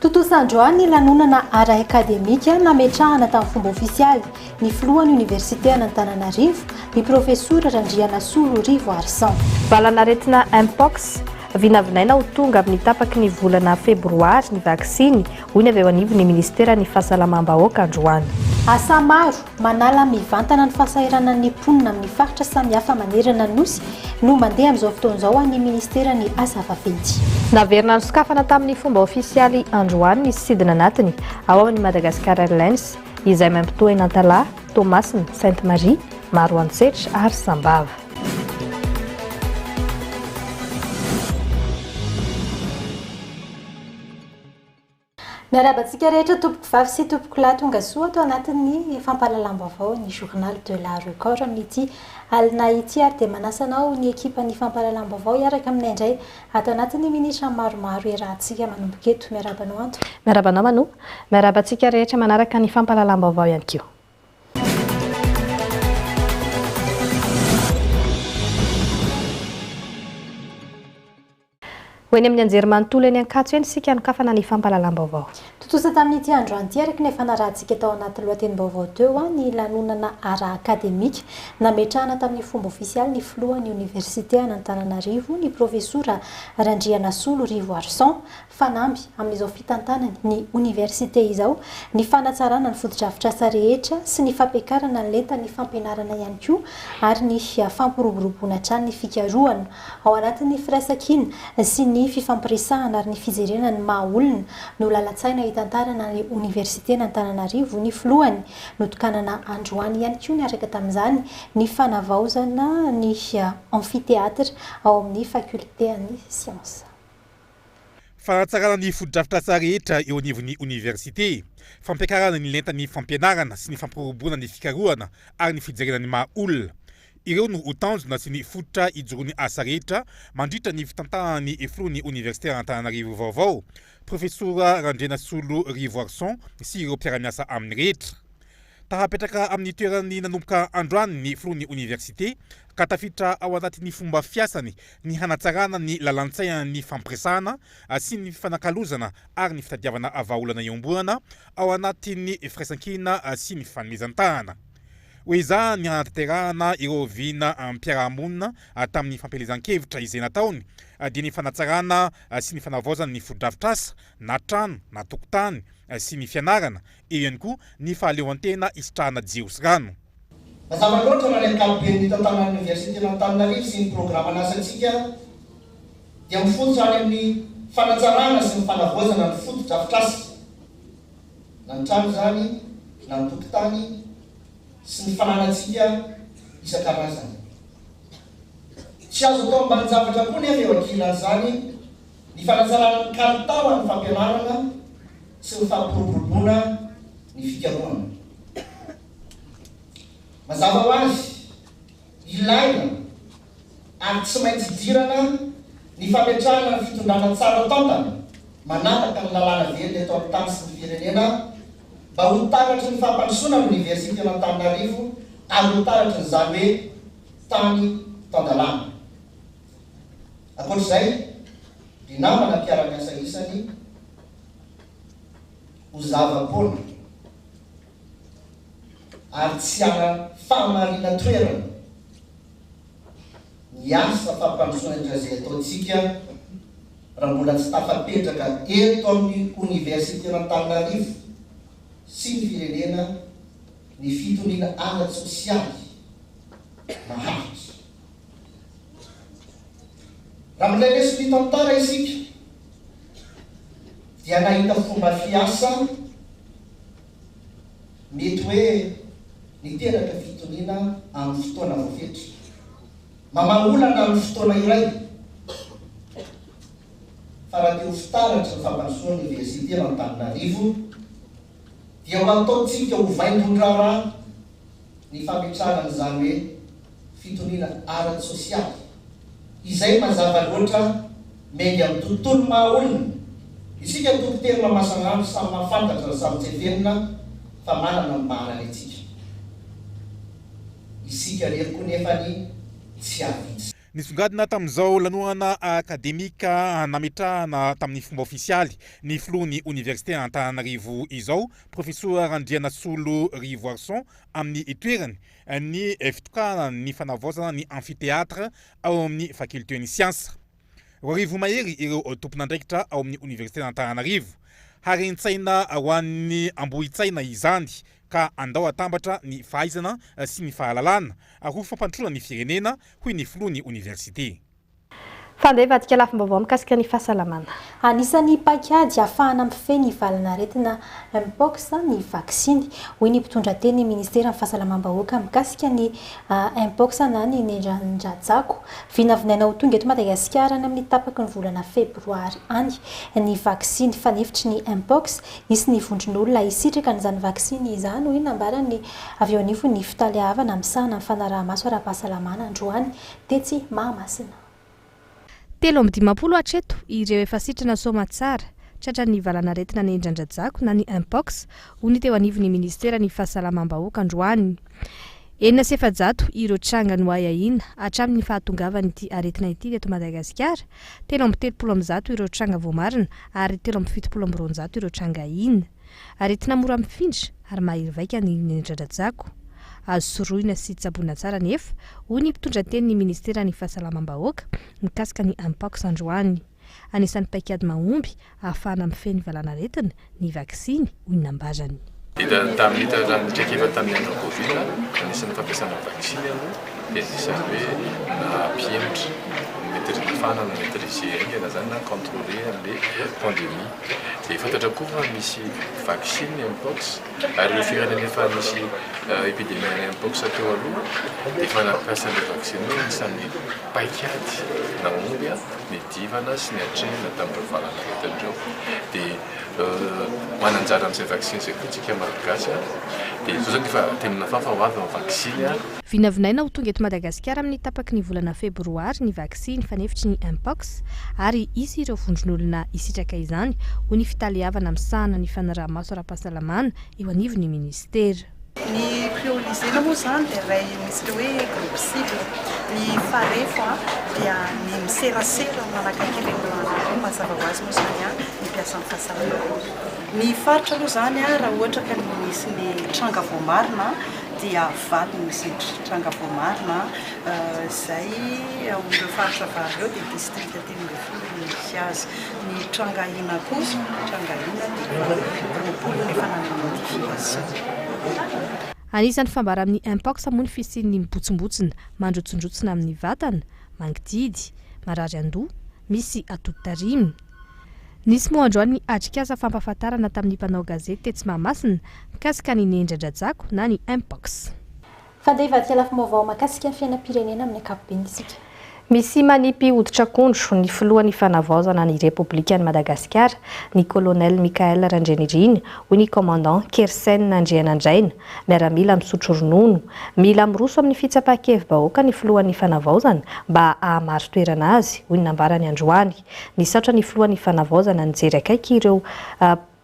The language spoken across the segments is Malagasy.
Tontosa androany ny lanonana ara-akademika nametrahana tamin'ny fomba ofisialy ny filohan'ny Oniversitean'Antananarivo, ny Profesora Randrianasolo Rivo Arsan. Valanaretina Mpox, Vinavinaina ho tonga amin'ny tapaky ny volana febroary ny vaksiny, hoy ny avy eo anivon'ny minisiteran'ny Fahasalamam-bahoaka androany. Asa maro, manala mivantana ny fahasahiranan'ny mponina amin'ny faritra samihafa manerana ny Nosy no mandeha amin'izao fotoana izao any minisiteran'ny Asa vaventy. Naverina nosokafana tamin'ny fomba ofisialy androany ny sidina anatiny ao amin'ny Madagascar Airlines izay mampitohy an'Antalaha, Toamasina, Sainte Marie, Maroantsetra ary Sambava. Miarahaba antsika rehetra tompoko vavy sy tompoko lahy tonga soa ato anatin'ny fampahalalam-baovao ny journal de la record amin'ity alina ity ary dia manasa anao ny ekipan'ny fampahalalam-baovao hiaraka aminay indray ato anatin'ny minitra maromaro iarahantsika manomboka eto. Miarahaba anao Anto. Miarahaba anao Manu. Miarahaba antsika rehetra manaraka ny fampahalalam-baovao ihany koa. Ho eny amin'ny anjerimanontolo eny Ankatso eny isika hanokafana ny fampahalalam-baovao. Tontosa tamin'ity androany ity araka ny efa narahantsika tao anaty lohatenim-baovao teo ny lanonana ara-akademika nametrahana tamin'ny fomba ofisialy ny filohan'ny oniversite an'Antananarivo, ny profesora Randrianasolo Rivoarison. Fanamby amin'izao fitantanany ny oniversite izao ny fanatsarana ny fotodrafitrasa rehetra sy ny fampiakarana ny lentan'ny fampianarana ihany koa ary ny fampiroboroboana hatrany ny fikarohana ao anatin'ny firaisankina sy ny fifampiresahana ary ny fijerena ny maha olona no lalan-tsaina hitantarana ny oniversiten'Antananarivo ny filohany. Notokanana androany ihany koa niaraka tamin'izany ny fanavaozana ny amphithéâtre ao amin'ny fakioltean'ny siansa. Fanatsarana ny fotodrafitrasa rehetra eo anivon'ny oniversite, fampiakarana ny lentan'ny fampianarana sy ny fampiroboroboana ny fikarohana ary ny fijerena ny maha olona. Ireo no ho tanjona sy ny fototra ijoroan'ny asa rehetra mandritra ny fitantanana ny filohan'ny oniversiteran'Antananarivo vaovao, Profesora Randrianasolo Rivoarison sy ireo mpiara-miasa aminy rehetra. Tahapetraka amin'ny toerany nanomboka androany ny filohan'ny oniversite ka tafiditra ao anatin'ny fomba fiasany ny hanatsarana ny lalantsainan'ny fampiresahana sy ny fifanakalozana ary ny fitadiavana vahaolana iombonana ao anatin'ny firaisankina sy ny fifanomezan-tanana. Ho ezahany ny hanatanterahana ireo vina am-piarahamonina tamin'ny fampielezan-kevitra izay nataony dia ny fanatsarana sy ny fanavaozana ny fotodrafitrasa na trano na tokotany sy ny fianarana Eo ihany koa ny fahaleovantena hisitrahana jiro sy rano. Mazava loatra raha ny ankapobeny nitantanan'ny Oniversiten'Antananarivo sy ny programan'asantsika dia mifototra any amin'ny fanatsarana sy ny fanavaozana ny fotodrafitrasa, na ny trano izany na ny tokotany sy ny fananantsika isan-karazany. Tsy azo atao ambanin-javatra koa nefa eo ankilan'izany ny fanatsarana ny kalitao an'ny fampianarana sy ny fampiroboroboana ny fikarohana. Mazava ho azy, ilaina ary tsy maintsy idirana ny fametrahana ny fitondrana tsara tantana manaraka ny lalàna velona eto amin'ny tany sy ny firenena mba ho taratry ny fampandrosoana ny Oniversiten'Antananarivo ary ho taratry ny izany hoe tany tan-dalàna. Ankoatra izay, ry namana mpiara-miasa isany, ho zava-poana ary tsy ara-fahamarinan-toerana ny asa fampandrosoana indrindra izay ataontsika raha mbola tsy tafapetraka eto amin'ny Oniversiten'Antananarivo sy ny firenena ny fitoniana ara-tsosialy maharitra. Raha milay leson'ny tantara isika dia nahita fomba fiasa mety hoe niteraka fitoniana amin'ny fotoana voafetra. Mamaha olana amin'ny fotoana iray, fa raha te ho fitaratry ny fampandrosoan'ny Oniversiten'Antananarivo dia ho ataontsika ho vaindohan-draharaha ny fametrahana an'izany hoe fitoniana ara-tsosialy, izay mazava loatra miainga amin'ny tontolo maha-olona. Isika tompon-teny mamasan'andro samy mahafantatra ary samy tsefenina fa manana ny maha-rany antsika. Isika irery koa nefany tsy hahavita. Nisongadina tamin'izao lanonana akademika nametrahana tamin'ny fomba ofisialy ny filohan'ny Oniversite Antananarivo izao, Profesora Randrianasolo Rivoarison, amin'ny toerany ny fitokanana ny fanavaozana ny amphithéâtre ao amin'ny fakiolten'ny siansa. 2000 mahery ireo tompon'andraikitra ao amin'ny Oniversiten'Antananarivo. Haren-tsaina ho an'ny Ambohitsaina izany ka andao atambatra ny fahaizana sy ny fahalalana ho fampandrosoana ny firenena, hoy ny filohan'ny oniversite. Fandeha hivadika lafim-baovao mikasika ny fahasalamana. Anisan'ny paikady ahafahana mifehy ny valan'aretina Mpox ny vaksiny, hoy ny mpitondra teny ministeran'ny fahasalamam-bahoaka mikasika ny Mpox na ny nendran-drajako. Vinavinaina ho tonga eto Madagasikara any amin'ny tapaky ny volana febroary any ny vaksiny fanefitry ny Mpox. Hisy ny vondron'olona hisitraka an'izany vaksiny izany, hoy ny nambaran'ny avy eo anivon'ny fitaleavana misahana ny fanaraha-maso ara-pahasalamana androany tetsy Mahamasina. 53 hatreto ireo efa sitrana soamatsara, tratran'ny valan'aretina nendran-drajako na ny Mpox, hoy ny teo anivon'ny minisiteran'ny Fahasalamam-bahoaka androany. 406 ireo tranga noahiahiana hatramin'ny fahatongavan'ity aretina ity teto Madagasikara, 133 ireo tranga voamarina ary 273 ireo tranga ahiana. Aretina mora mifindra ary mahery vaika ny nendran-drajako. Azo sorohina sy tsaboina tsara anefa, hoy ny mpitondra tenin'ny minisiteran'ny Fahasalamam-bahoaka mikasika ny Mpox androany. Anisan'ny paikady mahomby ahafahana mifehy ny valanaretina ny vaksiny, hoy ny nambarany. Hita tamin'ny hita raha ny traikefa tamin'ny andron'ny Covid, anisan'ny fampiasana vaksiny aloha dia anisan'ny hoe nampihemotra, maîtrise, ahafahana mi-maitriser haingana izany na mi-contrôler an'ilay pandémie. Dia fantatra koa fa misy vaksiny ny Mpox ary ireo firenena efa nisy épidémie an'ny Mpox teo aloha dia efa nampiasa an'ilay vaksiny io anisan'ny paikady nahomby nidivana sy niatrehina tamin'ireo valanaretina ireo. Dia manan-jara amin'izay vaksiny izay koa isika Malagasy dia izao izany efa tena nafafa ho avy ny vaksiny. Vinavinaina ho tonga eto Madagasikara amin'ny tapaky ny volana febroary ny vaksiny fanefitry ny Mpox ary hisy ireo vondron'olona hisitraka izany, hoy ny fitaleavana misahana ny fanaraha-maso ara-pahasalamana eo anivon'ny minisitera. Ny prioriser-na moa izany dia ilay misy ilay hoe groupe cible. Ny farefo dia ny miserasera manakaiky ireny olona ireny mazava ho azy moa izany ny mpiasan'ny fahasalamana. Ny faritra aloha izany raha ohatra ka nisy ny tranga voamarina dia valo no misy tranga voamarina izay ao amin'ireo faritra valo ireo dia distrika 13 no misy azy. Ny tranga ahiana kosa, tranga ahiana dia efa 20 no efa nanana notification. Anisan'ny fambara amin'ny Mpox moa ny fisian'ny mibontsimbontsina, mandrotsindrotsina amin'ny vatana, mangidihidy, marary andoha, misy atody tarimo. Nisy moa androany ny atrikasa fampahafantarana tamin'ny mpanao gazety tetsy Mahamasina mikasika ny nendran-drajako na ny Mpox. Fandeha hivadika lafim-baovao mahakasika ny fiainam-pirenena amin'ny ankapobeny isika. Misy manipy hoditr'akondro ny filohan'ny fanavaozana ny Repoblikan'i Madagasikara, ny Colonel Michaël Randrianirina, hoy ny Commandant Kersen Andrianandraina, miaramila misotro ronono. Mila miroso amin'ny fitsapan-kevi-bahoaka ny filohan'ny fanavaozana mba hahamari-toerana azy, hoy ny nambarany androany. Nisaotra ny filohan'ny fanavaozana nijery akaiky ireo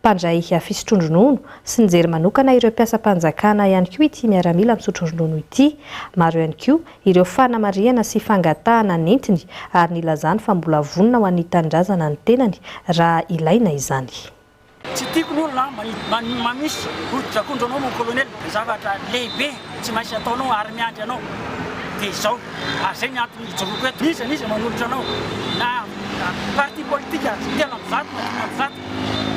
mpandray fisotroan-dronono sy nijery manokana ireo mpiasam-panjakana ihany koa ity miaramila misotro ronono ity. Maro ihany koa ireo fanamarihana sy fangatahana nentiny ary nilazany fa mbola vonona ho an'ny tanindrazana ny tenany raha ilaina izany. Tsy tiako ny olona manisy hoditr'akondro anao mon colonel, ny zavatra lehibe tsy maintsy ataonao ary miandry anao dia izao, ary izay ny antony ijoroako eto, n'iza n'iza manolotra anao na parti politique 103 na 105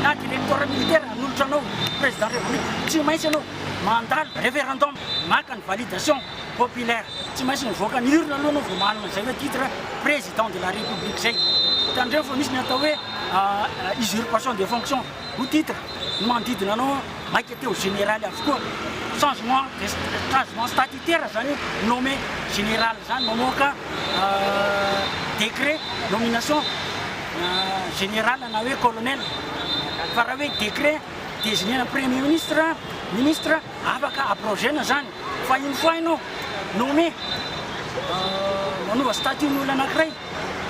na directoire militaire hanolotra anao président république, tsy maintsy ianao mandalo référendum maka ny validation populaire, tsy maintsy mivoaka ny urne aloha anao vao manana izay hoe titre président de la république izay, tandremo fa misy ny atao hoe usurpation de fonction ho titre ny manodidina anao maika te ho général avokoa, changement de changement statutaire zany hoe nommé général zany mamoaka décret nomination général na hoe colonel fa raha hoe décret désigner-na premier ministre ministre afaka abrogena zany fa une fois ianao nommé manova statut ny olona anankiray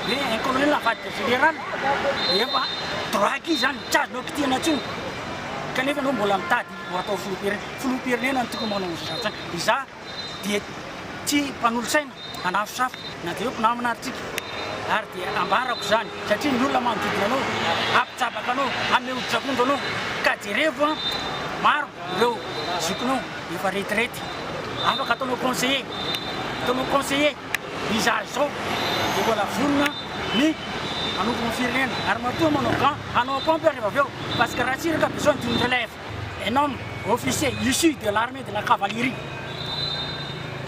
hoe un colonel avadika général dia efa droit acquis zany, tsy azonao kitihina intsony kanefa ianao mbola mitady ho atao filoham-pirenena, filoham-pirenena no tokony manao an'izay zavatra izany, izaho dia tsy mpanolotsaina. hanafosafo na dia hoe mpinamana ary tsika. Ary dia ambarako izany satria ny olona manodidina anao hampijabaka anao, hanome hoditr'akondro anao. Ka jerevo an, maro ireo zokinao efa retraite, afaka ataonao conseiller, ataonao conseiller, izaho izao dia mbola vonona ny hanompo ny firenena. Ary matoa manao gant, hanao pompe aho rehefa avy eo, parce que Ratsiraka besoin d'une relève. Un homme officier issu de l'armée de la cavalerie,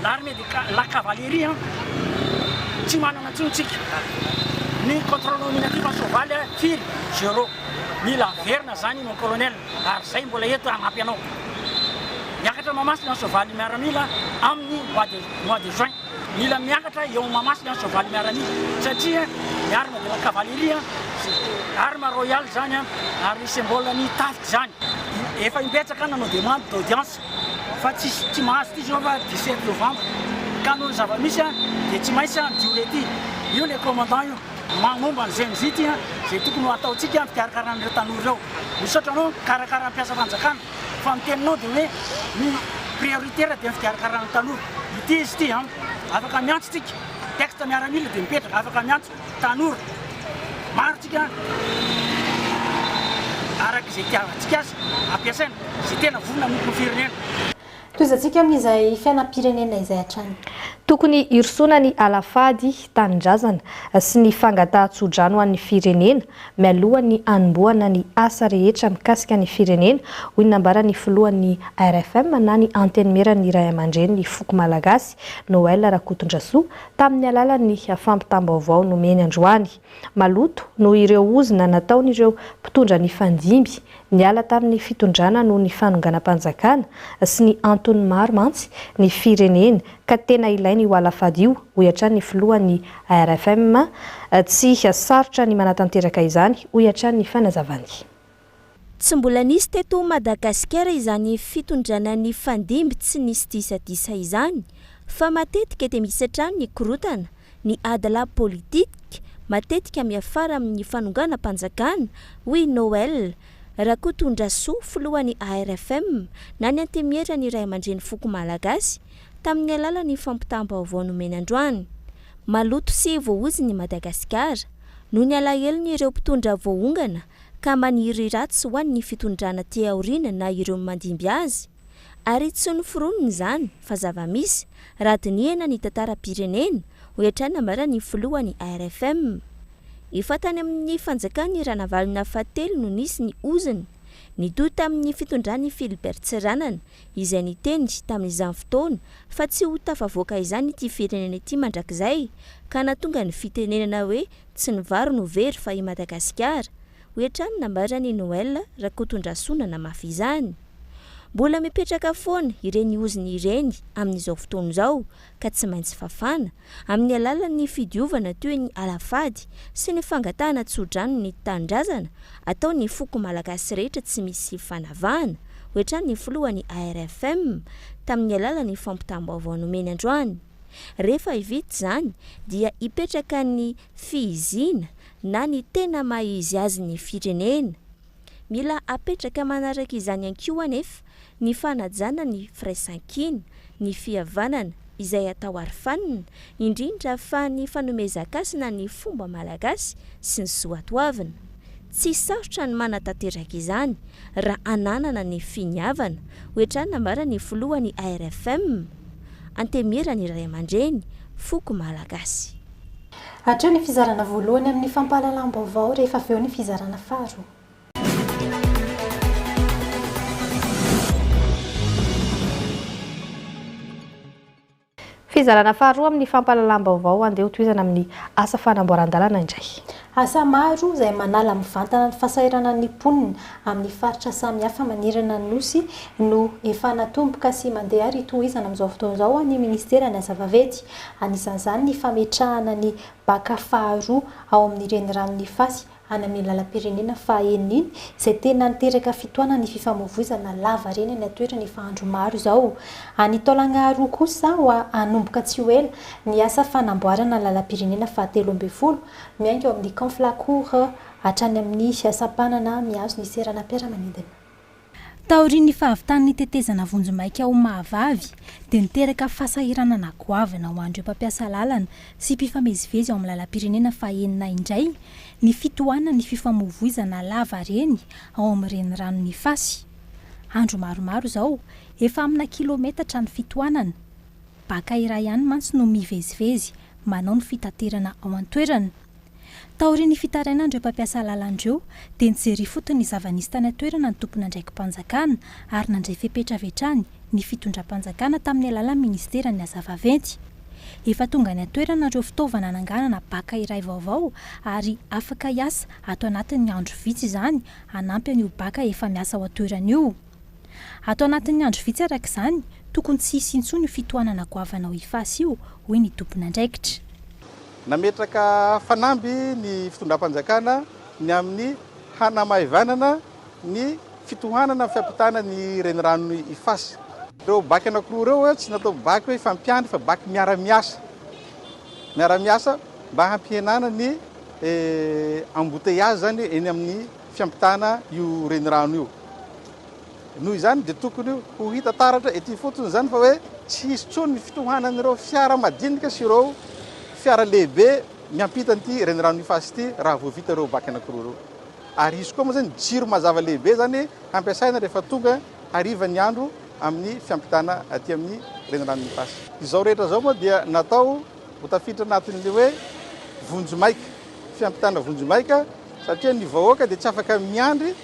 l'armée de la cavalerie an, tsy manana intsony tsika, ny contrôle nominatif ny soavaly an, firy? Zéro, mila averina zany mon colonel, ary zay mbola eto hanampy anao, miakatra Mahamasina ny soavaly miaramila amin'ny mois de mois de juin. Mila miakatra eo Mahamasina ny soavaly miaramila satria ny arme de la cavalerie arme royale zany ary symbole ny tafika izany. Efa imbetsaka nanao demande d'audience fa tsisy tsy mahazo ity zao fa 17 novembre ka noho ny zava-misy dia tsy maintsy mijoro ety. Io le commandant io momba ny GMJ ity izay tokony ho ataontsika amin'ny fikarakarana an'ireo tanora ireo. Misaotra anao mikarakara mpiasa fanjakana. Fa ny teninao dia hoe ny prioritaire dia ny fikarakarana ny tanora. Ity izy ity an! Afaka miantso tsika, texte miaramila dia mipetraka, afaka miantso tanora. Maro tsika araka izay itiavantsika azy ampiasaina, izay tena vonona hanompo ny firenena. Tohizantsika amin'izay fiainam-pirenena izay hatrany. Tokony hirosoana ny alafady tanindrazana sy ny fangatahan-tsodrano ho an'ny firenena mialohan'ny hanombohana ny asa rehetra mikasika ny firenena, hoy ny nambaran'ny filohan'ny RFM na ny Antenimieran'ny Raiamandren'ny Foko Malagasy, Noël Rakotondrasoa, tamin'ny alalan'ny fampitam-baovao nomeny androany. Maloto noho ireo ozona nataon'ireo mpitondra nifandimby Niala tamin'ny fitondrana noho ny fanonganam-panjakana sy ny antony maro mantsy ny firenena ka tena ilaina io alafady io, hoy hatrany ny filohan'ny ARFM. Tsy sarotra ny manatanteraka izany, hoy hatrany ny fanazavany. Tsy mbola nisy teto Madagasikara izany fitondrana nifandimby tsy nisy disadisa izany fa matetika dia misy hatrany ny korontana Ny adilahy politika, matetika miafara amin'ny fanonganam-panjakana, hoy i Noël Rakotondrasoa, filohan'ny ARFM, na ny Antemieran'ny Raiamandreny Foko Malagasy, tamin'ny alalan'ny fampitam-baovao nomeny androany. Maloto sy voaozon'i Madagasikara, noho ny alahelon'ireo mpitondra voaongana ka maniry ratsy ho an'ny fitondrana aty aoriana na ireo mandimby azy. Ary tsy noforonina izany fa zava-misy, raha dinihana ny tantaram-pirenena, hoy hatrany nambaran'ny filohan'ny ARFM. Efa tany amin'ny fanjakan'i Ranavalona fahatelo no nisy ny ozona, nitohy tamin'ny fitondran'i Philbert Tsiranana, izay niteny tamin'izany fotoana fa tsy ho tafavoaka izany ity firenena ity mandrakizay, ka nahatonga ny fitenenana hoe tsy ny vary no very fa i Madagasikara, hoy hatrany nambaran'i Noël Rakotondrasoa nanamafy izany. Mbola mipetraka foana ireny ozona ireny amin'izao fotoana izao ka tsy maintsy fafana amin'ny alalan'ny fidiovana toy ny alafady sy ny fangatahana tsodrano ny tanindrazana ataon'ny foko malagasy rehetra tsy misy fanavahana, hoy hatrany ny filohan'ny ARFM tamin'ny alalan'ny fampitam-baovao nomeny androany. Rehefa vita izany dia hipetraka ny fihiziana na ny tena maha izy azy ny firenena. Mila apetraka manaraka izany ihany koa anefa ny fanajana ny firaisankina, ny fihavanana izay atao arofanina, indrindra fa ny fanomezan-kasina ny fomba malagasy sy ny soatoavina. Tsy sarotra ny manatanteraka izany raha ananana ny finiavana, hoy hatrany nambaran'ny filohan'ny ARFM, Antemieran'ny Raiamandreny, foko malagasy. Hatreo ny fizarana voalohany amin'ny fampahalalam-baovao rehefa avy eo ny fizarana faharoa. Fizarana faharoa amin'ny fampahalalam-baovao andeha hotohizana amin'ny asa fanamboaran-dalana indray. Asa maro izay manala mivantana ny fahasahiranan'ny mponina amin'ny faritra samihafa manerana ny Nosy no efa natomboka sy mandeha ary tohizana amin'izao fotoana izao any Ministeran'ny Asa Vaventy. Anisan'izany ny fametrahana ny baka faharoa ao amin'ny reniranon'Ifasy any amin'ny lalam-pirenena faha-enina iny, izay tena niteraka fitohanan'ny fifamoivoizana lava reny any an-toerana efa andro maro izao. Any Taolagnaro kosa ho hanomboka tsy ho ela ny asa fanamboarana ny lalam-pirenena fahatelo ambinifolo, miainga eo amin'ny Camp Flacourt hatrany amin'ny sampanana mihazo ny seranam-piaramanidina. Taorian'ny fahavitan'ny tetezana vonjimaika ao Mahavavy dia niteraka fahasahiranana goavana ho an'ireo mpampiasa lalana sy mpifamezivezy ao amin'ny lalam-pirenena fahenina indray ny fitohanan'ny fifamoivoizana lavareny ao amin'ny reniranon'Ifasy. Andro maromaro izao, efa amina kilometatra ny fitohanana. Baka iray ihany mantsy no mivezivezy manao ny fitaterana ao an-toerana. Taorian'ny fitarainan'ireo mpampiasa lalana ireo dia nijery ifotony ny zava-nisy tany an-toerana ny tompon'andraiki-panjakana ary nandray fepetra avy hatrany ny fitondram-panjakana tamin'ny alalan'ny ministeran'ny asa vaventy. Efa tonga any an-toerana ireo fitaovana hananganana baka iray vaovao ary afaka hiasa ato anatin'ny andro vitsy izany hanampy an'io baka efa miasa ao an-toerana io. Ato anatin'ny andro vitsy araka izany, tokony tsy hisy intsony io fitohanana goavana ao Ifasy io, hoy ny tompon'andraikitra. Nametraka fanamby ny fitondram-panjakana ny amin'ny hanamaivanana ny fitohanana amin'ny fiampitana ny reniranon'i Ifasy. Ireo bac anankiroa ireo tsy natao bac hoe hifampiandry fa bac miara-miasa, miara-miasa mba hampihenana ny embouteillage izany eny amin'ny fiampitana io renirano io. Noho izany dia tokony ho hita taratra ety ifotony izany fa hoe tsy hisy intsony ny fitohanan'ireo fiara madinika sy ireo fiara lehibe miampita an'ity renirano Ifasy ity raha vao vita ireo bac anankiroa ireo. Ary hisy koa moa izany jiro mazava lehibe izany hampiasaina rehefa tonga hariva ny andro amin'ny fiampitana aty amin'ny reniranon'Ifasy. Izao rehetra izao moa dia natao ho tafiditra anatin'ilay hoe vonjimaika, fiampitana vonjimaika satria ny vahoaka dia tsy afaka miandry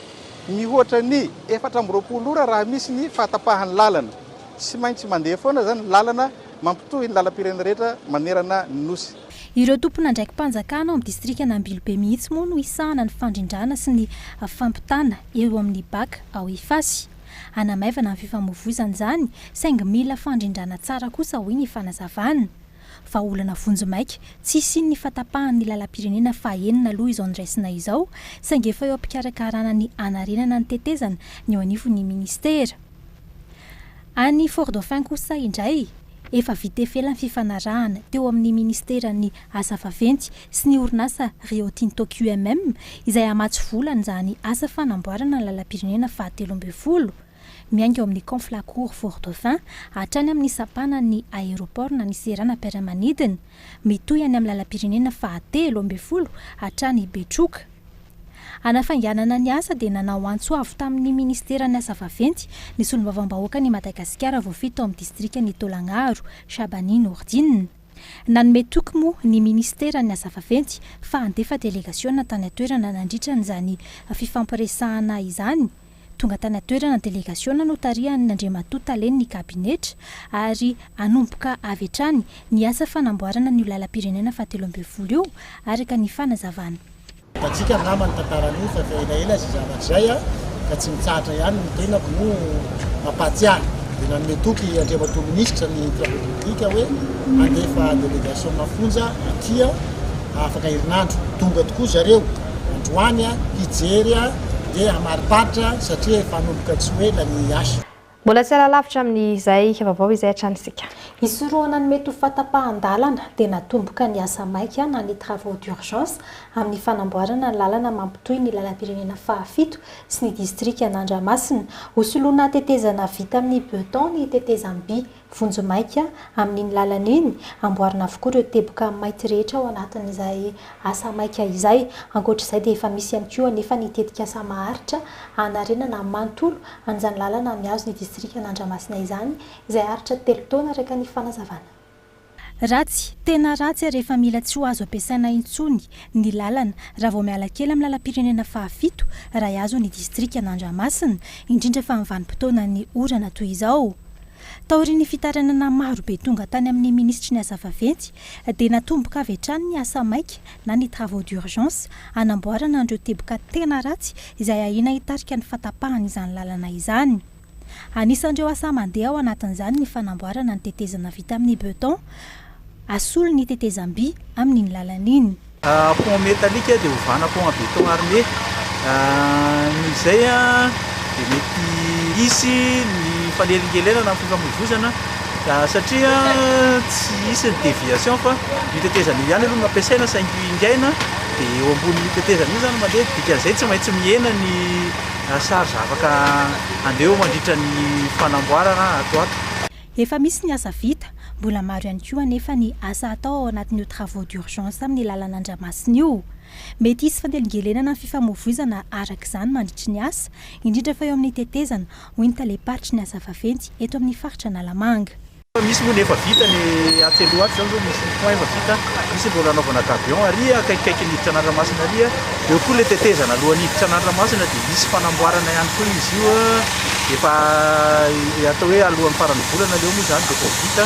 mihoatra ny 24 ora raha misy ny fahatapahan'ny lalana. Tsy maintsy mandeha foana izany ny lalana mampitohy ny lalam-pirenena rehetra manerana ny Nosy. Ireo tompon'andraiki-panjakana ao amin'ny distrikan'Ambilobe mihitsy moa no hisahana ny fandrindrana sy ny fampitana eo amin'ny Bac ao Ifasy. Hanamaivana ny fifamoivoizana izany saingy mila fandrindrana tsara kosa hoy ny fanazavana. Vahaolana vonjimaika, tsy hisian'ny fahatapahan'ny lalam-pirenena fahaenina aloha izao noraisina izao, saingy efa eo am-pikarakarana ny hanarenana ny tetezana ny eo anivon'ny minisitera. Any Fort Dauphin kosa indray, efa vita efela ny fifanarahana teo amin'ny minisiteran'ny Asa vaventy sy ny orinasa Rio Tinto QMM izay hamatsy vola an'izany asa fanamboarana ny lalam-pirenena fahatelo ambin'ny folo. Miainga eo amin'ny Conflacourt Fort Dauphin hatrany amin'ny sampanan'ny aéroport na ny seranam-piaramanidina, mitohy any amin'ny lalam-pirenena fahatelo ambin'ny folo hatrany Betroka. Hanafainganana ny asa dia nanao antso avo tamin'ny minisiteran'ny Asa vaventy ny solombavambahoakan'i Madagasikara voafidy tao amin'ny distrikan'i Taolagnaro, Chabani Nourdine. Nanome toky moa ny minisiteran'ny Asa vaventy fa handefa delegasiona tany an-toerana nandritra an'izany fifampiresahana izany. Tonga tany an-toerana ny delegasiona notarihan'ny Andriamatoa Talen'ny Kabinetra ary hanomboka avy hatrany ny asa fanamboarana an'io lalam-pirenena fahatelo ambin'ny folo io, araka ny fanazavana. Hitantsika angamba ny tantaran'io fa efa elaela izay zavatra izay ka tsy mitsahatra ihany ny tenako no mampahatsiahy. Dia nanome toky Andriamatoa Minisitra ny Travaux Publics hoe handefa délégation mafonja aty afaka herinandro. Tonga tokoa zareo androany hijery dia hamariparitra satria efa hanomboka tsy ho ela ny asa. Mbola tsy hiala lavitra amin'izay vaovao izay hatrany isika. Hisorohana ny mety ho fahatapahan-dalana dia natomboka ny asa maika na ny travaux d'urgence amin'ny fanamboarana ny lalana mampitohy ny lalam-pirenena fahafito sy ny distrikan'Andramasina. Hosoloana tetezana vita amin'ny beton ny tetezam-by Vonjimaika amin'iny lalana iny, amboarina avokoa ireo teboka mainty rehetra ao anatin'izay asa maika izay. Ankoatra izay dia efa misy ihany koa anefa ny tetikasa maharitra hanarenana manontolo an'izany lalana mihazo ny distrikan'Andramasina izany, izay haharitra telo taona araka ny fanazavana. Ratsy, tena ratsy ary efa mila tsy ho azo ampiasaina intsony ny lalana raha vao miala kely amin'ny lalam-pirenena fahafito raha hihazo ny distrikan'Andramasina, indrindra fa amin'ny vanim-potoanan'ny orana toy izao. Taorian'ny fitarainana maro be tonga tany amin'ny minisitry ny asa vaventy dia natomboka avy hatrany ny asa maika na ny travaux d'urgence hanamboarana an'ireo teboka tena ratsy izay ahiana hitarika ny fahatapahan'izany lalana izany. Anisan'ireo asa mandeha ao anatin'izany ny fanamboarana ny tetezana vita amin'ny beton hasolo ny tetezam-by amin'iny lalana iny. Pont métallique dia ovana pont en béton armé. Noho izay dia mety hisy ny fanelingelenana amin'ny fifamoivoizana satria tsy hisy ny déviation fa io tetezana io ihany aloha no ampiasaina saingy ingaina. Dia eo ambonin'io tetezana io izany mandeha, dikan'izay tsy maintsy mihena ny charge afaka handeha eo mandritra ny fanamboarana ato ho ato. Efa misy ny asa vita, mbola maro ihany koa anefa ny asa atao ao anatin'io travaux d'urgence amin'ny lalana Andramasina io. Mety hisy fanelingelenana ny fifamoivoizana araka izany mandritry ny asa, indrindra fa eo amin'ny tetezana, hoy ny talem-paritry ny asa vaventy eto amin'ny faritra Analamanga. Misy moa ny efa vita ny atsy aloha atsy izany izao misy point efa vita, misy mbola anaovana gabion ary akaikikaiky ny hiditra an'Andramasina ary, eo koa ilay tetezana alohan'ny hiditra an'Andramasina dia misy fanamboarana ihany koa izy io, efa atao hoe alohan'ny faran'ny volana aleo moa izany dia efa ho vita.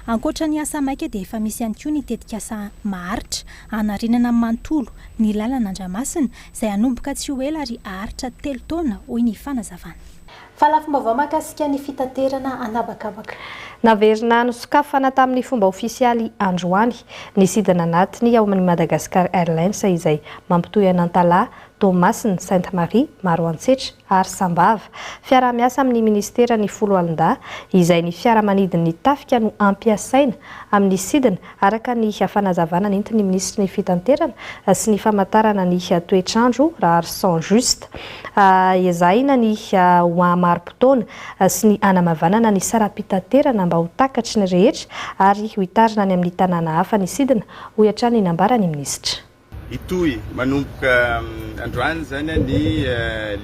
Ankoatra ny asa maika dia efa misy ihany koa ny tetikasa maharitra hanarenana manontolo ny lalana Andramasina izay hanomboka tsy ho ela ary haharitra telo taona hoy ny fanazavana. Fa lafim-baovao mahakasika ny fitaterana an'habakabaka. Naverina nosokafana tamin'ny fomba ofisialy androany ny sidina anatiny ao amin'ny Madagascar Airlines izay mampitohy an'Antalaha, Toamasina, Sainte Marie, Maroantsetra ary Sambava. Fiaraha-miasa amin'ny minisiteran'ny Foloalindahy izay ny fiaramanidin'ny tafika no ampiasaina amin'ny sidina Araka ny fanazavana nentin'ny minisitry ny Fitanterana sy ny famantarana ny toetr'andro, Raharison Juste, ezahina ny ho hahamari-potoana sy ny hanamavanana ny saram-pitaterana mba ho takatry ny rehetra ary ho hitarina any amin'ny tanàna hafa ny sidina, hoy hatrany ny nambaran'ny minisitra. Hitohy manomboka androany izany ny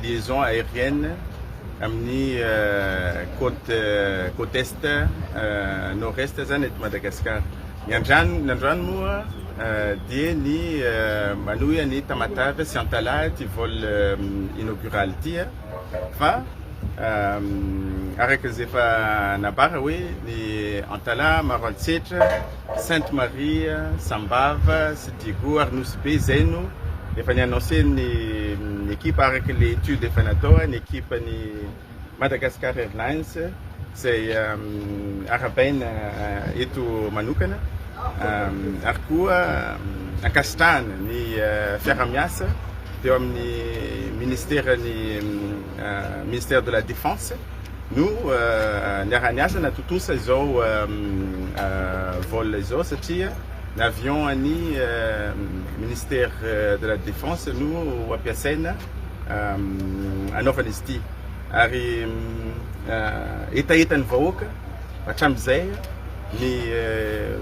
liaison aérienne amin'ny côte côte est nord est izany eto Madagasikara. Ny androany ny androany moa dia ny manohy an'i Tamatave sy Antalaha ity vol inaugural ity fa araka izay efa nambara hoe ny Antalaha, Maroantsetra, Sainte Marie, Sambava sy Diego ary Nosy Be izay no efa ni-annoncer ny ekipa araka ilay étude efa natao ny ekipa ny Madagascar Airlines izay arahabaina eto manokana ary koa ankasitrahana ny fiaraha-miasa teo amin'ny ministeran'ny ministère de la défense no niara-niasa natontosa izao vol izao satria ny avion an'ny ministère de la défense no ho ampiasaina hanaovana izy ity ary hetahetan'ny vahoaka hatramin'izay ny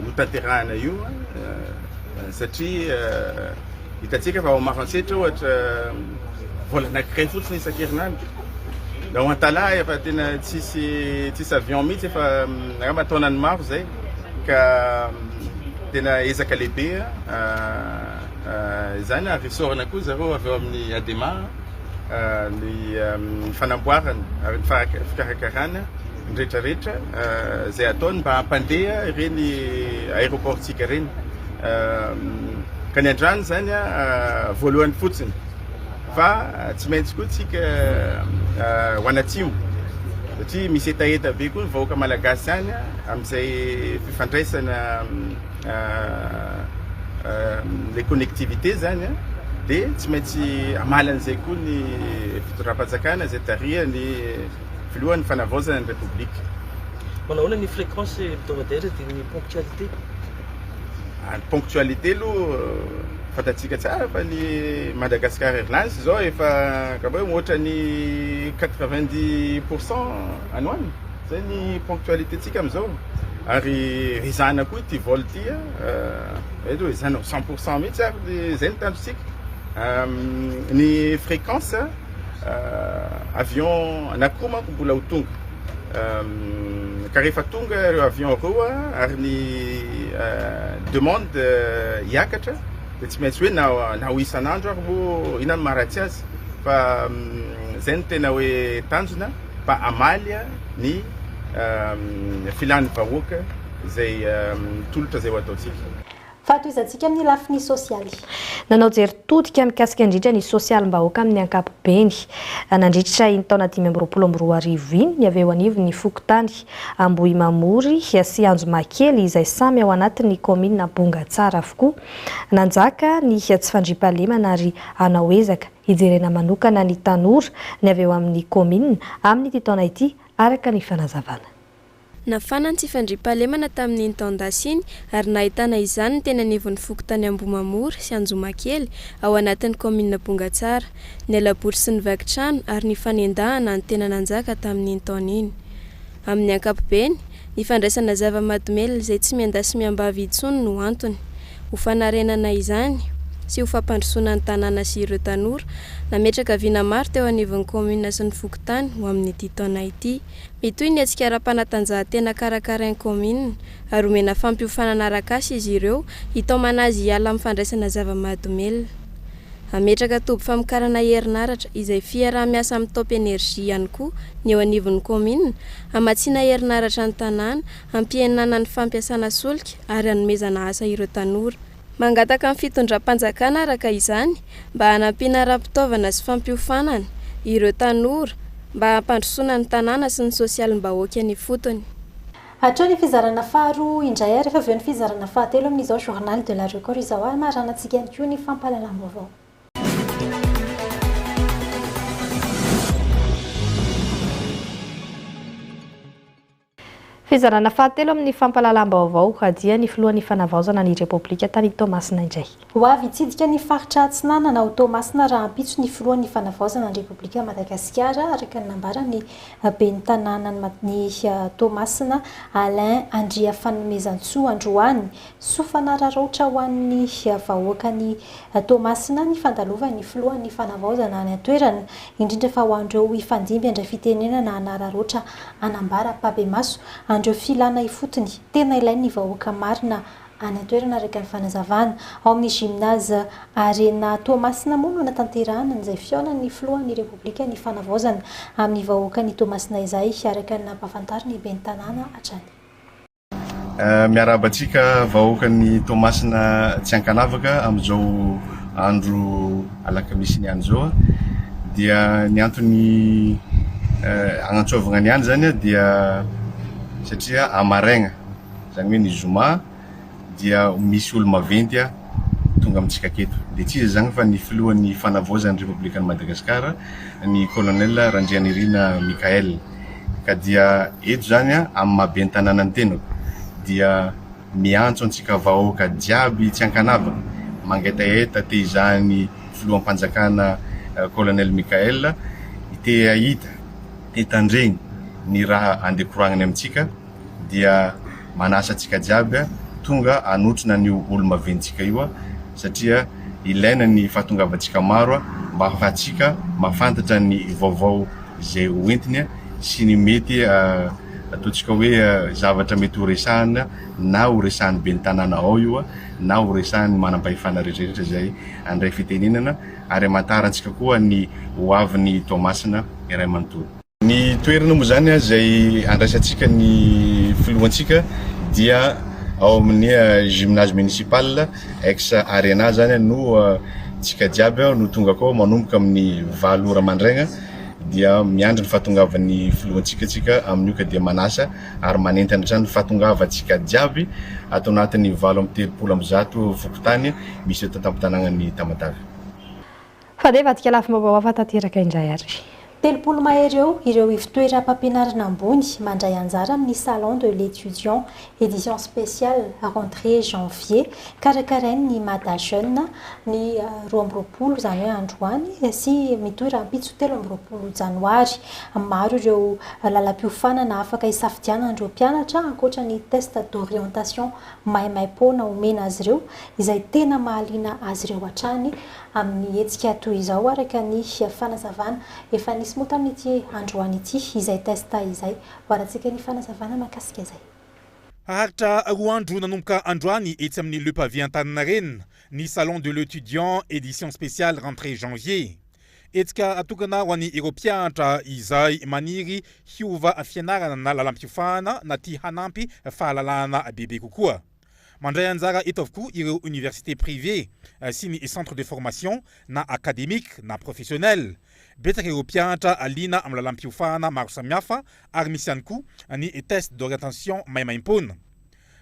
ho tanterahana io satria Hitantsika fa ao Maroantsetra ohatra vol anankiray fotsiny isan-kerinandro. Na ao Antalaha efa tena tsisy tsisy avion mihitsy efa angamba taonany maro izay ka tena ezaka lehibe izany ary isaorana koa zareo avy ao amin'ny Adema ny fanamboarana ary ny fikarakarana ny rehetrarehetra izay ataony mba hampandeha ireny aéroport-tsika ireny. Ka ny androany izany voalohany fotsiny fa tsy maintsy koa tsika ho any atsimo satria misy hetaheta be koa ny vahoaka malagasy any amin'izay fifandraisana le connectivité zany dia tsy maintsy hamaly an'izay koa ny fitondram-panjakana izay tarihan'ny filohan'ny fanavaozana ny Repoblika. Manao ahoana ny fréquence hebdomadaire dia ny ponctualité? Ny ponctualité aloha fantatsika tsara fa ny Madagascar Airlines izao efa angamba hoe mihoatra ny 90 pour cent any ho any, zay ny ponctualité-ntsika amin'izao ary ezahana koa ity vol ity eto ezahana ho 100 pour cent mihitsy ary zay ny tanjontsika. Ny fréquence Avion anankiroa manko mbola ho tonga. Ka rehefa tonga ireo avion ireo ary ny demande hiakatra dia tsy maintsy hoe na ho isan'andro ary moa inona no maharatsy azy fa izay no tena hoe tanjona mba hamaly ny filan'ny vahoaka izay tolotra izay ho ataontsika. Fahatohizantsika amin'ny lafiny sosialy. Nanao jery todika mikasika indrindra ny sosialim-bahoaka amin'ny ankapobeny nandritra iny taona 2025 iny ny avy eo anivon'ny fokontany Ambohimamory sy Anjomakely izay samy ao anatin'ny kaominina Bongatsara avokoa. Nanjaka ny tsy fandriampahalemana ary hanao ezaka hijerena manokana ny tanora ny avy eo amin'ny kaominina amin'ity taona ity araka ny fanazavana. Nafana ny tsy fandriampahalemana tamin'iny taon-dasa iny ary nahitana izany ny teny anivon'ny fokontany Ambohimamory sy Anjomakely ao anatin'ny kaominina Bongatsara. Ny hala-botry sy ny vaky trano ary ny fanendahana no tena nanjaka tamin'iny taona iny. Amin'ny ankapobeny, ny fandraisana zava-mahadomelina izay tsy miandahy sy miambavy intsony no antony. Ho fanarenana izany sy ho fampandrosoana ny tanàna sy ireo tanora, nametraka vina maro teo anivon'ny kaominina sy ny fokontany ho amin'ity taona ity. Mitohy ny hetsika ara-panatanjahantena karakarain'ny kaominina ary omena fampiofanana arak'asa izy ireo hitaomana azy hiala amin'ny fandraisana zava-mahadomelina. Hametraka toby famokarana herinaratra izay fiaraha-miasa amin'ny Top Energie ihany koa ny eo anivon'ny kaominina, hamatsiana herinaratra ny tanàna, hampihenana ny fampiasana solika ary hanomezana asa ireo tanora. Mangataka ny fitondram-panjakana araka izany mba hanampiana ara-pitaovana sy fampiofanana ireo tanora mba hampandrosoana ny tanàna sy ny sosialim-bahoaka eny ifotony. Hatreo ny fizarana faharoa indray ary efa avy eo ny fizarana fahatelo amin'izao Journal de la Record izao ary maranantsika ihany koa ny fampahalalam-baovao. Fizarana fahatelo amin'ny fampahalalam-baovao dia ny filohan'ny fanavaozana ny Repoblika tany Toamasina indray. Ho avy hitsidika ny faritra Atsinanana ao Toamasina rahampitso ny filohan'ny fanavaozana ny Repoblika Madagasikara, araka ny nambaran'ny ben'ny tanànan'i Toamasina Alain Andriafanomezantsoa androany. Soa fanararaotra ho an'ny vahoakan'i Toamasina ny fandalovan'ny filohan'ny fanavaozana any an-toerana, indrindra fa ho an'ireo hifandimby handray fitenenana hanararaotra hanambara ampahibemaso an'ireo filana ifotony tena ilain'ny vahoaka marina any an-toerana araka ny fanazavana. Ao amin'ny Gymnase Arena Toamasina moa no hanatanterahana an'izay fihaonan'ny filohan'ny Repoblika ny fanavaozana amin'ny vahoakan'i Toamasina izay, araka ny nampahafantarin'ny ben'ny tanàna hatrany. Miarahaba antsika vahoakan'i Toamasina tsy ankanavaka amin'izao andro alakamisy niany izao. Dia ny antony agnantsovagna niany zany dia satria amaraigna, zany hoe ny zoma dia misy olo maventy tonga amintsika aketo. Dia tsy iza izany fa ny filohan'ny fanavaozan'ny Repoblikan'i Madagasikara, ny Colonel Randrianirina Michaël. Ka dia eto izany amin'ny maha ben'ny tanàna ny tenako dia miantso antsika vahoaka jiaby tsy ankanavaka mangetaheta te hizaha ny filoham-panjakana Colonel Michaël, te hahita, te hitandregny ny raha andeha koragniny amintsika. dia manasa antsika jiaby tonga hanotrona an'io olo-maventsika io satria ilaina ny fahatongavantsika maro mba ahafahantsika mahafantatra ny vaovao izay ho entiny sy ny mety ataontsika hoe zavatra mety ho resahina na ho resahan'ny ben'ny tanàna ao io na ho resahan'ny manam-pahefana rehetrarehetra izay handray fitenenana ary hamantarantsika koa ny ho avin'i Toamasina iray manontolo. Ny toerana moa izany izay andraisantsika ny filohantsika dia ao amin'ny gymnase municipal ex arena izany no tsika jiaby no tonga akao manomboka amin'ny valo ora mandraigna dia miandry ny fahatongavan'ny filohantsika tsika amin'io ka dia manasa ary manentana hatrany ny fahatongavantsika jiaby ato anatin'ny 138 fokontany misy eto an-tampon-tanànan'i Tamatave. Fa dia hivadika lafim-baovao hafa tanteraka indray ary. 30 mahery eo ireo ivotoeram-pampianarana ambony mandray anjara amin'ny Salon de l'étudiant édition spéciale rentrée janvier karakarain'ny Mada Jeune ny 22 izany hoe androany sy mitohy rahampitso 23 janoary. Maro ireo lalam-piofanana afaka hisafidianan'ireo mpianatra ankoatra ny test d'orientation maimaim-poana omena azy ireo izay tena mahaliana azy ireo hatrany amin'ny hetsika toy izao araka ny fanazavana efa nisy moa tamin'ity androany ity izay test izay. Ho arantsika ny fanazavana mahakasika izay. Haharitra roa andro nanomboka androany etsy amin'ny Le Pavé Antaninarenina ny Salon de l'étudiant édition spéciale rentrée janvier. Hetsika atokana ho an'ireo mpianatra izay maniry hiova fianarana na lalam-piofahana na tia hanampy fahalalahana bebe kokoa. Mandray anjara eto avokoa ireo université privée sy ny centre de formation na académique na professionnel. Betsaka ireo mpianatra liana amin'ny lalam-piofahana maro samihafa ary misy ihany koa ny test d'orientation maimaimpoana.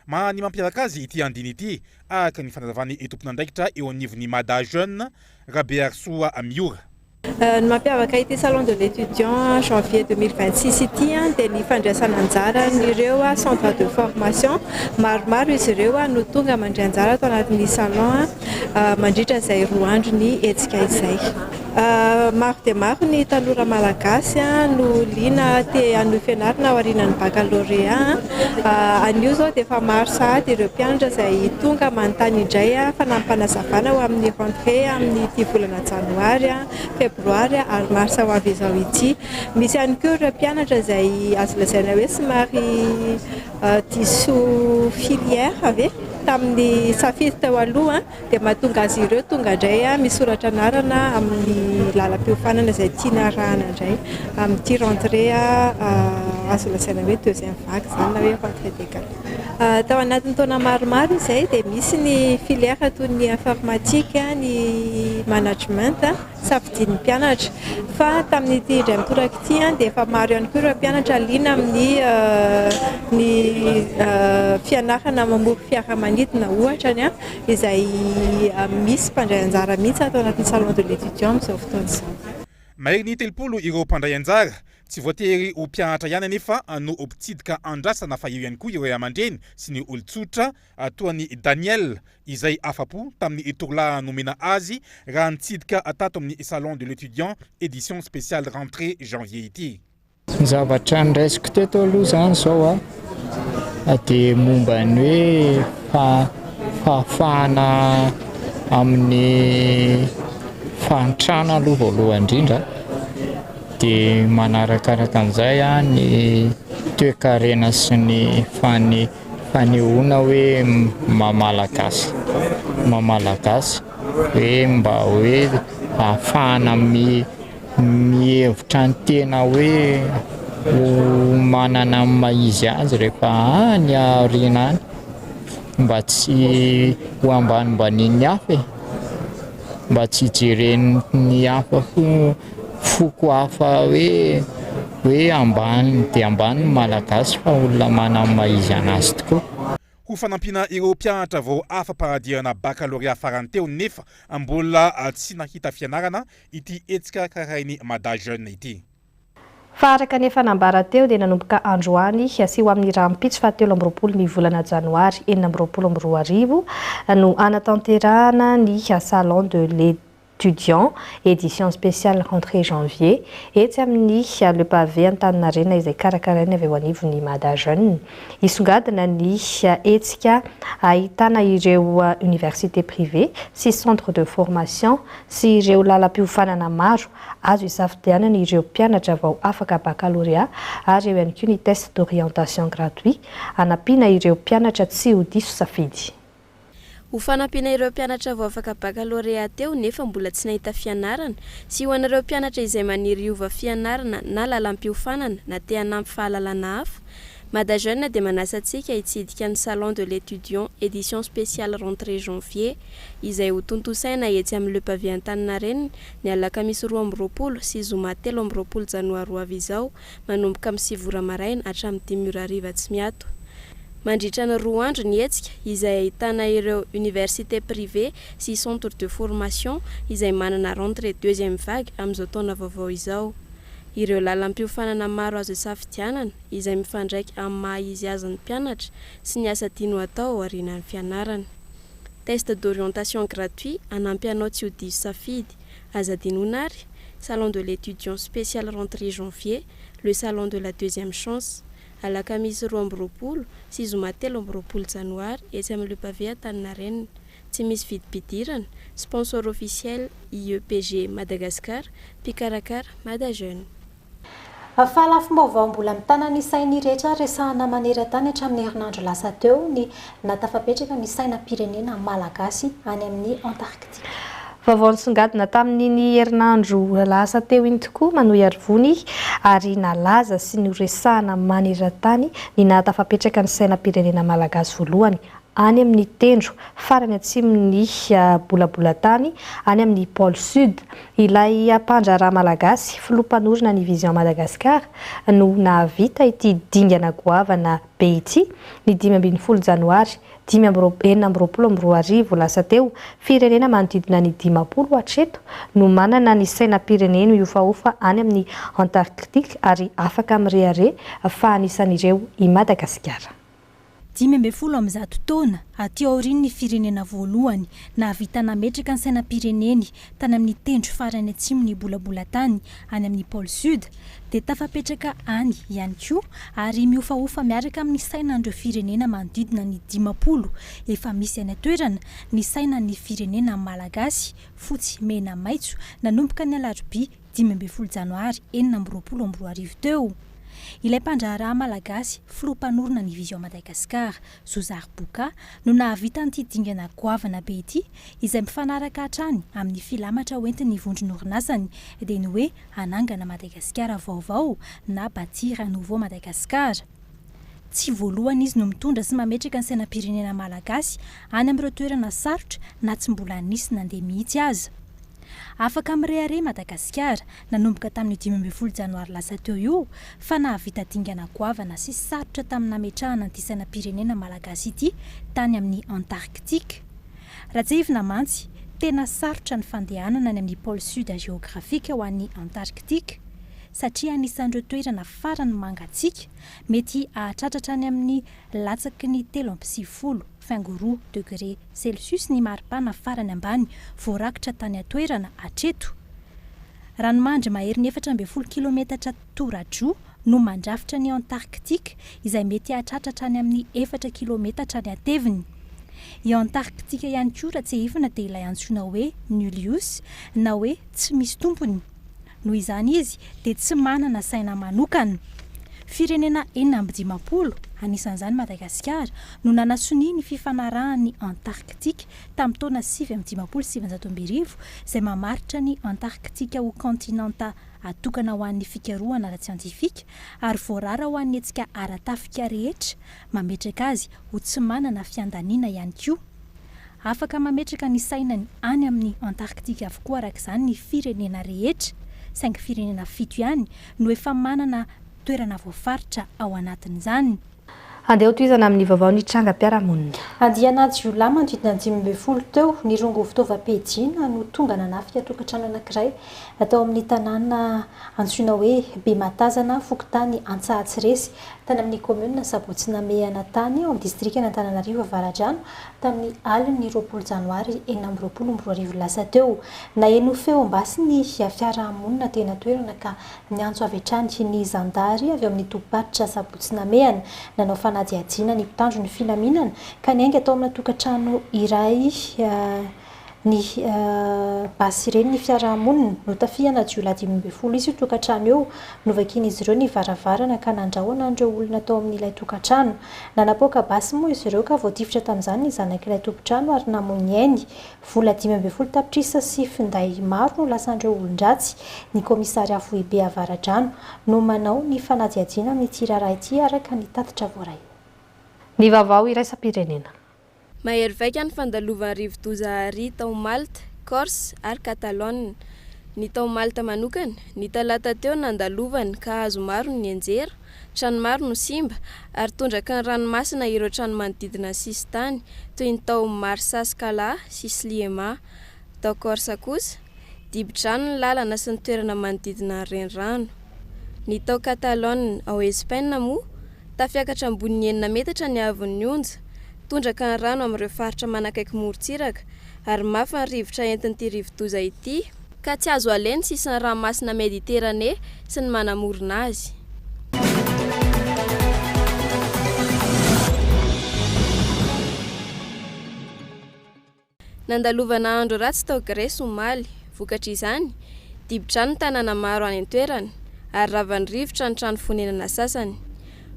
Maha ny mampiavaka azy ity andiany ity, araka ny fanazavan'ny tompon'andraikitra eo anivon'ny Mada Jeune, Rabearisoa Miora. Ny mampiavaka ity Salon de l'étudiant janvier 2026 ity dia ny fandraisana anjaran'ireo centre de formation. Maromaro izy ireo no tonga mandray anjara ato anatin'ny salon mandritra izay roa andro ny hetsika izay. Maro dia maro ny tanora malagasy no liana te hanohy fianarana aorianan'ny baccalauréat. Anio izao dia efa maro sahady ireo mpianatra izay tonga manontany indray fanampim-panazavana ho amin'ny rentrée amin'ity volana janoary, febroary ary marsa ho avy izao ity. Misy ihany koa ireo mpianatra izay azo lazaina hoe somary diso filière ve tamin'ny safidy teo aloha. dia mahatonga azy ireo tonga indray misoratra anarana amin'ny lalam-piofanana izay tiany arahana indray amin'ity rentrée azo lazaina hoe deuxième vague izany na hoe rentrée décalée. Tao anatin'ny taona maromaro izay dia misy ny filière toy ny informatique, ny management. safidian'ny mpianatra. Fa tamin'ity indray mitoraka ity dia efa maro ihany koa ireo mpianatra liana amin'ny ny fianarana mamory fiaramanidina ohatra ny izay misy mpandray anjara mihitsy ato anatin'ny salon de l'étudiant amin'izao fotoana izao. Maherin'ny 30 ireo mpandray anjara. Tsy voatery ho mpianatra ihany anefa no mpitsidika andrasana fa eo ihany koa ireo ray aman-dreny sy ny olon-tsotra toa an'i Daniel izay afa-po tamin'ny torolahy nomena azy raha nitsidika tato amin'ny Salon de l'étudiant édition spéciale rentrée janvier ity. Ny zavatra noraisiko teto aloha izany izao a, dia momba ny hoe fahafahana amin'ny fahantrana aloha voalohany indrindra, dia manarakaraka an'izay ny toekarena sy ny fane- fanehoana hoe maha malagasy, maha malagasy hoe mba hoe ahafahana mihevitra ny tena hoe ho manana ny maha izy azy rehefa any aoriana any, mba tsy ho ambanimbanian'ny hafa e, mba tsy hijeren'ny hafa koa Foko hafa hoe hoe ambany dia ambany ny Malagasy fa olona manana ny maha izy anazy tokoa. Ho fanampiana ireo mpianatra vao afa-panadinana bakalorea farany teo nefa mbola tsy nahita fianarana ity hetsika karakarain'ny Mada Jeune ity. Fa araka ny efa nambara teo dia nanomboka androany sy ho amin'ny rahampitso faha 23 ny volana janoary 2026 no hanatanterahana ny Salon de Étudiant, édition spéciale rentrée janvier, etsy amin'ny Le Pavé Antaninarenina izay karakarain'ny avy eo anivon'ny Mada Jeune. Hisongadina ny hetsika ahitana ireo université privée sy centre de formation sy ireo lalam-piofanana maro azo isafidianana ireo mpianatra vao afaka baccalauréat ary eo ihany koa ny test d'orientation gratuit hanampiana ireo mpianatra tsy ho diso safidy. Ho fanampiana ireo mpianatra vao afaka bakalorea teo nefa mbola tsy nahita fianarana, sy ho an'ireo mpianatra izay maniry hiova fianarana na lalam-piofanana na te hanampy fahalalana hafa, Mada Jeune dia manasa antsika hitsidika ny Salon de l'étudiant édition spéciale rentrée janvier izay ho tontosaina etsy amin'ny Le Pavé Antaninarenina ny alakamisy 22 sy zoma 23 janoary ho avy izao manomboka amin'ny sivy ora maraina hatramin'ny dimy ora hariva tsy miato. Mandritra ny roa andro ny hetsika, izay ahitana ireo universités privées sy centres de formation izay manana rentrée deuxième vague amin'izao taona vaovao izao. Ireo lalam-piofanana maro azo isafidianana izay mifandraika amin'ny maha izy azy ny mpianatra sy ny asa tiany ho atao aorianan'ny fianarana. Test d'orientation gratuit hanampy anao tsy ho diso safidy. Aza adinoina ary, Salon de l'étudiant spécial rentrée janvier, le salon de la deuxième chance. Alakamisy 22 sy zoma 23 janoary etsy amin'ny Le Pavé Antaninarenina. Tsy misy vidim-pidirana. Sponsor officiel IEPG Madagascar, mpikarakara Mada Jeune. Fa lafim-baovao mbola mitana ny sain'ny rehetra ary resahana maneran-tany hatramin'ny herinandro lasa teo ny nahatafapetraka ny sainam-pirenena malagasy any amin'ny Antarctique. Vaovao nisongadina tamin'iny herinandro lasa teo iny tokoa Manohiarivony ary nalaza sy noresahana maneran-tany ny nahatafapetraka ny sainam-pirenena malagasy voalohany. any amin'ny tendro farany atsimon'ny bolabolan-tany any amin'ny Pôle Sud. Ilay mpandraharaha malagasy, filoha mpanorina ny Vision Madagascar no nahavita ity dingana goavana be ity ny 15 janoary 2026 lasa teo. Firenena manodidina ny 50 hatreto no manana ny sainam-pireneny mihofahofa any amin'ny Antarctique ary afaka mirehareha fa anisan'ireo i Madagasikara. 115 taona aty aorian'ny firenena voalohany nahavita nametraka ny sainam-pireneny tany amin'ny tendro farany atsimon'ny bolabolan-tany any amin'ny Pôle Sud, dia tafapetraka any ihany koa ary mihofahofa miaraka amin'ny sainan'ireo firenena manodidina ny 50 efa misy any an-toerana ny sainan'ny firenena malagasy, fotsy, mena, maitso, nanomboka ny alarobia 15 janoary 2026 teo. Ilay mpandraharaha malagasy, filoha mpanorina ny Vision Madagascar, Zozary Boka, no nahavita an'ity dingana goavana be ity, izay mifanaraka hatrany amin'ny filamatra hoentin'ny vondron'orinasany, dia ny hoe hanangana Madagasikara vaovao na Bâtir un nouveau Madagascar. Tsy voalohany izy no mitondra sy mametraka ny sainam-pirenena malagasy any amin'ireo toerana sarotra na tsy mbola nisy nandeha mihitsy aza. Afaka mirehareha i Madagasikara, nanomboka tamin'io 15 janoary lasa teo io, fa nahavita dingana goavana sy sarotra tamin'ny nametrahana an'ity sainam-pirenena malagasy ity tany amin'ny Antarctique. Raha tsiahivina mantsy, tena sarotra ny fandehanana any amin'ny pôle sud géographique ho an'ny Antarctique, satria anisan'ireo toerana farany mangatsiaka, mety hahatratra hatrany amin'ny latsaky ny 93 faingo roa degré Celsius ny maripana farany ambany voarakitra tany an-toerana hatreto. Ranomandry maherin'ny 14 kilometatra tora-droa no mandrafitra ny Antarctique izay mety hahatratra hatrany amin'ny efatra kilometatra ny hateviny. I Antarctique ihany koa raha tsiahivina dia ilay antsoina hoe nullius na hoe tsy misy tompony. Noho izany izy dia tsy manana saina manokana. Firenena 56, anisan'izany Madagasikara, no nanasonia ny fifanarahan'ny Antarctique tamin'ny taona 1959, izay mamaritra ny Antarctique ho kaontinanta atokana ho an'ny fikarohana ara-tsiantifika ary voarara ho an'ny hetsika ara-tafika rehetra, mametraka azy ho tsy manana fiandaniana ihany koa. Afaka mametraka ny sainany any amin'ny Antarctique avokoa araka izany ny firenena rehetra, saingy firenena fito ihany no efa manana toerana voafaritra ao anatin'izany. Andeha hotohizana amin'ny vaovao ny trangam-piarahamonina. Andiana jiolahy manodidina ny 15 teo nirongo fitaovam-piadiana no tonga nanafika tokantrano anankiray tao amin'ny tanàna antsoina hoe Bematazana, fokontany Antsahatsiresy, tany amin'ny kaominina Sabotsy Namehana tany ao amin'ny distrikan'Antananarivo Avaradrano, tamin'ny alin'ny 20 janoary 2026 lasa teo. Naheno feom-basy ny fiarahamonina teny an-toerana ka niantso avy hatrany ny zandary avy ao amin'ny tobim-paritra Sabotsy Namehana. Nanao fanadihadiana ny mpitandro ny filaminana ka niainga tao amina tokantrano iray ny basy ireny ny fiarahamonina. Notafihana jiolahy 15 isa io tokantrano io. Novakian'izy ireo ny varavarana ka nandrahona an'ireo olona tao amin'ilay tokantrano. Nanapoaka basy moa izy ireo ka voatifitra tamin'izany ny zanak'ilay tompon-trano ary namoy ny ainy. Vola 15 tapitrisa sy finday maro no lasan'ireo olon-dratsy. Ny kaomisaria foibe Avaradrano no manao ny fanadihadiana amin'ity raharaha ity araka ny tatitra voaray. Ny vaovao iraisam-pirenena. Mahery vaika ny fandalovan'ny rivodoza Harry tao Malte, Corse ary Catalogne. Ny tao Malte manokana, ny talata teo nandalovany ka hazo maro no nianjera, trano maro no simba ary tondraky ny ranomasina ireo trano manodidina ny sisintany toy ny tao Marsaskala sy Sliema. Tao Corse kosa, dibo-drano ny lalana sy ny toerana manodidina ny renirano. Ny tao Catalogne ao Espaina moa, Tafiakatra ambonin'ny enina metatra ny haavon'ny onja, tondraka ny rano amin'ireo faritra manakaiky morontsiraka, ary mafy ny rivotra entin'ity rivodoza ity, ka tsy azo aleha ny sisin'ny ranomasina Mediterane sy ny manamorona azy. Nandalovana andro ratsy tao Grèce omaly. Vokatr'izany, dibo-drano ny tanàna maro any an-toerana ary ravan'ny rivotra ny trano fonenana sasany.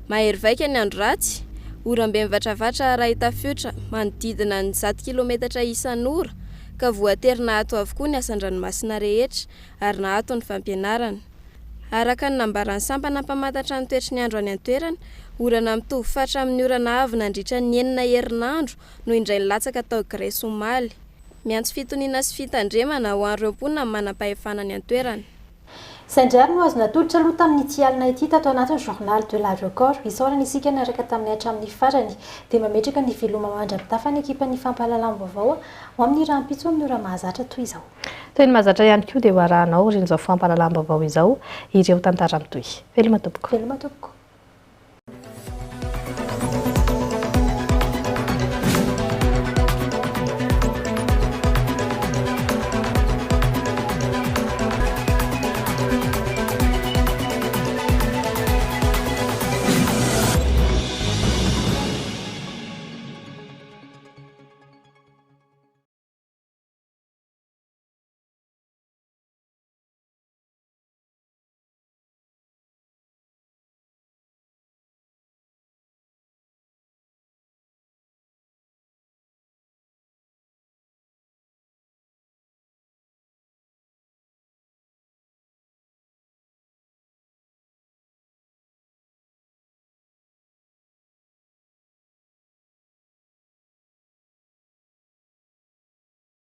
Mahery vaika ny andro ratsy, oram-be mivatravatra arahin-tafiotra manodidina ny zato kilometatra isan'ora ka voatery naato avokoa ny asan-dranomasina rehetra ary naato ny fampianarana. Araka ny nambaran'ny sampana mpamantatra ny toetry ny andro any an-toerana, orana mitovy fatra amin'ny orana avy nandritra ny enina herinandro no indray nilatsaka tao Grèce omaly. Miantso fitoniana sy fitandremana ho an'ireo mponina ny manam-pahefana any an-toerana. Izay indray ary no azo natolotra aloha tamin'ity alina ity tato anatin'ny Journal de la Record. Isaorana isika niaraka taminay hatramin'ny farany. Dia mametraka ny veloma mandra-pitafa ny ekipan'ny fampahalalam-baovao ho amin'ny rahampitso amin'ny ora mahazatra toy izao. Toy ny mahazatra ihany koa dia ho arahanao aorian'izao fampahalalam-baovao izao ireo tantara mitohy. Veloma tompoko. Veloma tompoko.